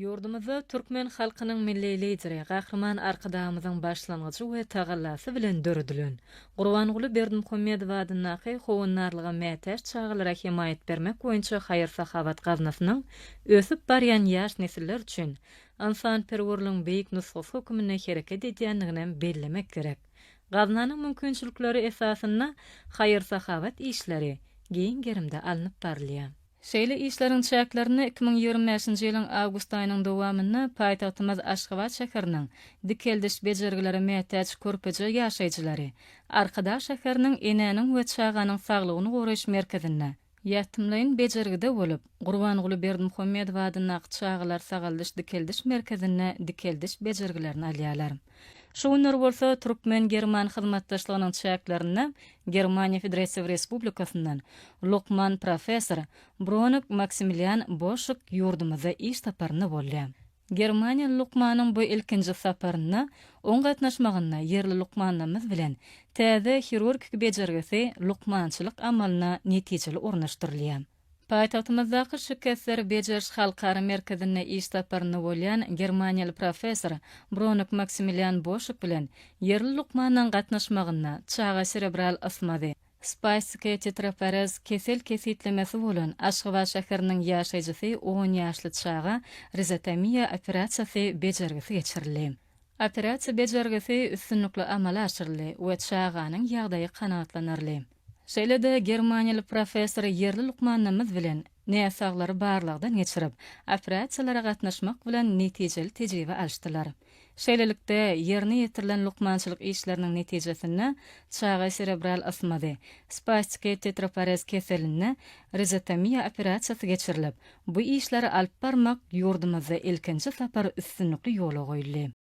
Ýurdumyzda türkmen halkynyň Milli Lideri Gahryman Arkadagymyzyň başlangyjy we tagallasy bilen döredilen Gurbanguly Berdimuhamedow adyndaky Howandarlyga mätäç çagalara hemaýat bermek boýunça haýyr-sahawat gaznasynyň ösüp barýan ýaş nesiller üçin ynsanperwerligiň beýik nusgasy hökmünde hereket edýändiginem bellemek gerek. Gaznanyň mümkinçilikleri esasynda haýyr-sahawat işleri giň gerimde alnyp barylýar. Şeýle işleriň çäklerinde 2025-nji ýylyň awgust aýynyň dowamynda paýtagtymyz Aşgabat şäheriniň dikeldiş bejergilere mätäç körpeje ýaşaýjylary Arkadag şäheriniň Enäniň we çaganyň saglygyny goraýyş merkezinde ýatymlaýyn bejergide bolup, Gurbanguly Berdimuhamedow adyndaky çagalar sagaldyş-dikeldiş merkezinde dikeldiş bejergilerini alýarlar. Şu günler bolsa türkmen-german hyzmatdaşlygynyň çäklerinde Germaniýa Federatiw Respublikasyndan lukman professor Bronek Maksimilian Boşuk ýurdumyzda iş saparynda boldy. Germaniýaly lukmanyň bu ilkinji saparynda oň gatnaşmagynda ýerli lukmanlarymyz bilen täze hirurgik bejergisi lukmançylyk amalyna netijeli ornaşdyrylýar. Paýtagtymyzdaky Şikesleri bejeriş halkara merkezinde iş saparynda bolýan germaniýaly professor Bronek Maksimilian Boşuk bilen ýerli lukmanyň gatnaşmagynda çaga serebral ysmazy, spastiki tetraparez kesel kesgitlemesi bolan Aşgabat şäheriniň ýaşaýjysy on ýaşly çaga rizotomiýa operasiýasy bejergisi geçirildi. Operasiýa bejergisi üstünlikli amala aşyryldy we çaganyň ýagdaýy kanagatlanarly. Şeýle-de germaniýaly professor ýerli lukmanlarymyz bilen näsaglary barlagdan geçirip, operasiýalara gatnaşmak bilen netijeli tejribe alyşdylar. Şeýlelikde, ýerine ýetirilen lukmançylyk işleriniň netijesinde çaga serebral ysmazy, spastiki tetraparez keselinde rizotomiýa operasiýasy geçirilip, Bu işleri alyp barmak ýurdumyzda ilkinji sapar üstünlikli ýola goýuldy.